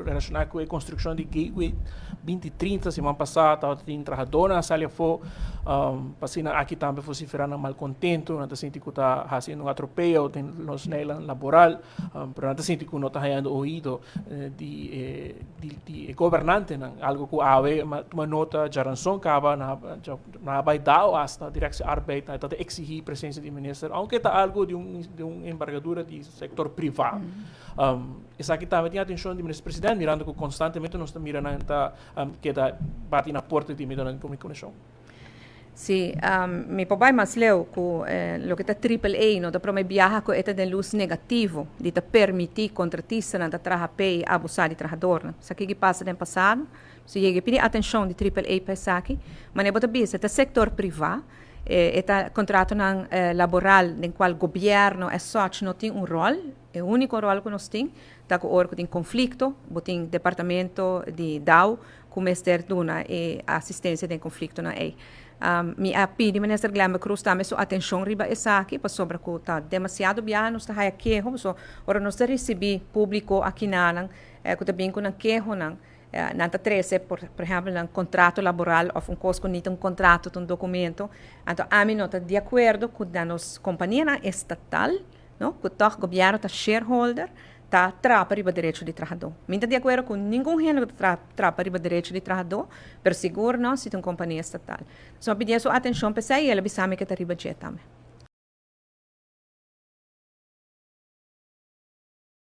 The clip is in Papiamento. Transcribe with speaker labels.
Speaker 1: relashoná ku e konstrukshon di Gateway 2030. Siman pasá tabatin trahadónan a sali afó pa asina aki tambe vosiferá nan malkontentu. Nan ta sinti ku ta hasiendo un atropeyo den nos leynan laboral, pero nan ta sinti ku no ta hañando oido di e di e gobernantenan, algo ku awe tuma nota djaranson kaba nan a bai dao asta Directie Arbeid nan ta eksihí presensia di minister, aunke ta algo di un di un embargadura di sektor privá. Esaki tambe tin atenshon di minister president mirando ku konstantemente nos ta mira nan ta keda bati na porta di medionan di komunikashon.
Speaker 2: Sí, mi por bai mas leu ku loke ta Triple A no ta prome biaha ku e ta den lus negativo di ta permití kontratistanan ta traha p'e i abusá di trahadornan. Sa kiko pasa den pasado? Si yega e pidi atenshon di Triple A pa esaki, manera bo ta bisa ta sektor privá, e ta kontratonan laboral den kual gobièrnu as such no tin un ròl. E úniko ròl ku nos tin ta ku ora ku tin konflikto, bo tin departamento di dao ku mester duna e asistensia den konfliktonan ei. Mi a pidi Minister Glenbert Croes tambe su atenshon riba esaki pasobra ku ta demasiado biaha nos ta haya keho, pasobra ora nos ta risibí públiko akinanan ku ta bin ku nan kehonan, nan ta trese por ehèmpel nan kontrato laboral òf un kos ku ni ta un kontrato ta un dokumento. Anto ami no ta di akuerdo ku na nos kompanianan estatal, no, ku tòg gobièrnu ta shareholder, ta trapa riba derecho di trahadó. Mi no ta di akuerdo ku ningun hende ku ta trapa riba derecho di trahadó, pero sigur no si ta un kompania estatal. So mi a pidié su atenshon p'esei i el a bisa mi ke ta riba dje tambe.